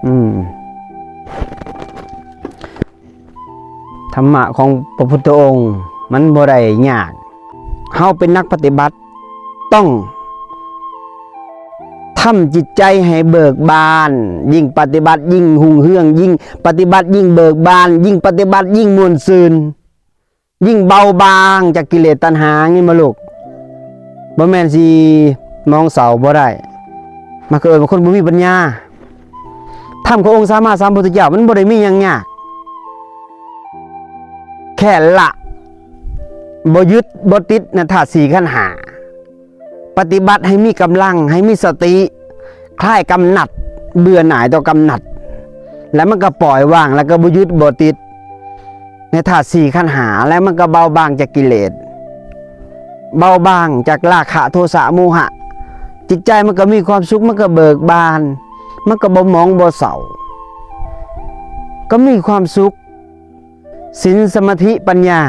ອືມ ທຳມະຂອງພະພຸດທະອົງມັນບໍ່ໄດ້ຍາກ. ເຮົາເປັນນັກປະຕິບັດ ຕ້ອງທຳຈິດໃຈໃຫ້ເບີກບານ, ຍິ່ງປະຕິບັດຍິ່ງຮຸ່ງເຮືອງ, ຍິ່ງປະຕິບັດຍິ່ງເບີກບານ, ຍິ່ງປະຕິບັດຍິ່ງມ່ວນຊື່ນ, ຍິ່ງເບົາບາງຈາກກິເລດຕັນຫາ. ຍິນບໍ່ລູກ? ບໍ່ແມ່ນຊິມອງເສົາບໍ່ໄດ້, ມັນກໍເອີ້ນວ່າຄົນບໍ່ມີປັນຍາ. ທຳຂອງອົງສຳມາສຳພຸດທະເຈົ້າມັນບໍ່ໄດ້ມີຫຍັງຍາກ, ແຄ່ລະ ບໍ່ຍຶດບໍ່ຕິດໃນທາດສີ່ຂັນຫ້າ, ປະຕິບັດໃຫ້ມີກຳລັງ, ໃຫ້ມີສະຕິ, ຄາຍກຳໜັດ, ເບື່ອໜ່າຍຕໍ່ກຳໜັດ, ແລ້ວມັນກໍປ່ອຍວາງ, ແລ້ວກໍບໍ່ຍຶດບໍ່ຕິດໃນທາດສີ່ຂັນຫ້າ, ແລ້ວມັນກໍເບົາບາງຈາກກິເລດ, ເບົາບາງຈາກລາຄະ ໂທສະ ໂມຫະ, ຈິດໃຈມັນກໍມີຄວາມສຸກ, ມັນກໍເບີກບານ, ມັນກໍບໍ່ໝອງບໍ່ເສົ້າ, ກໍມີຄວາມສຸກ. ສິນ ສະມາທິ ປັນຍາ